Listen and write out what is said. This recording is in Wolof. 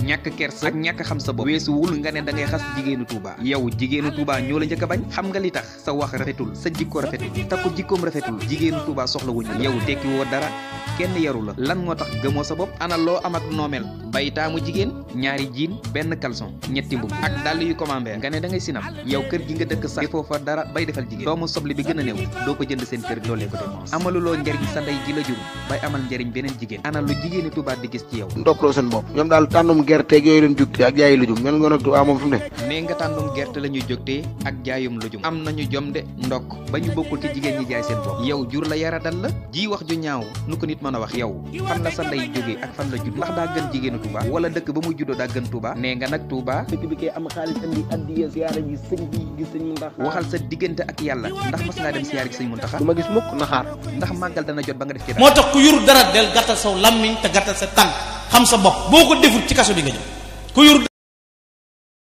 ñàkk kersa ak ñàkk xam sa bopp weesuwul nga ne da ngay xas jigéenu Touba. yow jigéenu Touba ñoo la njëkk a bañ. xam nga li tax sa wax rafetul sa jikko rafetul te ko jikkoom rafetul jigéenu Touba soxla wuñu yow tekki woo dara kenn yaru la lan moo tax gëmoo sa bopp ana loo am ak noomel bay taamu jigéen ñaari jiin benn caleçon ñetti mbub ak dàll yu commandé nga ne da ngay sinam yow kër gi nga dëkk sax defoo fa dara bay defal jigéen doomu soble bi gën a néew doo ko jënd seen kër doolee ko dépense amaluloo njariñ sa ndey ji la jur bay amal njariñ beneen jigéen ana lu jigéeni Touba di gis ci yow ndoppaloo seen bopp ñoom daal tànnum gerteeg yooyu leen jugte ak jaayi lujum mel nga nag Touba moom fi mu ne nee nga tànnum gerte la ñuy jógtee ak jaayum lujum am nañu jom de ndokk ba ñu bokkul ci jigéen ñi jaay seen bopp yow jur la yara dal la ji wax ju ñaaw nu ko nit mën a wax yow fan la sa ndey jógee ak fan la judd ndax daa gën jigéenu Touba wala dëkk ba muy juddoo daa gën Touba nee nga nag Touba dëkk bi kay am xaalis andi addiya siyaara ji sëñ bi gis sëñ Muntaxa waxal sa diggante ak yàlla ndax mas ngaa dem siyaara ji sëñ Muntaxa du ma gis mukk na xaar ndax màggal dana jot ba nga def ci moo tax ku yur dara del gàttal saw lammiñ te gàttal sa tànk xam sa bopp boo ko defut ci kaso bi nga jëm ku yur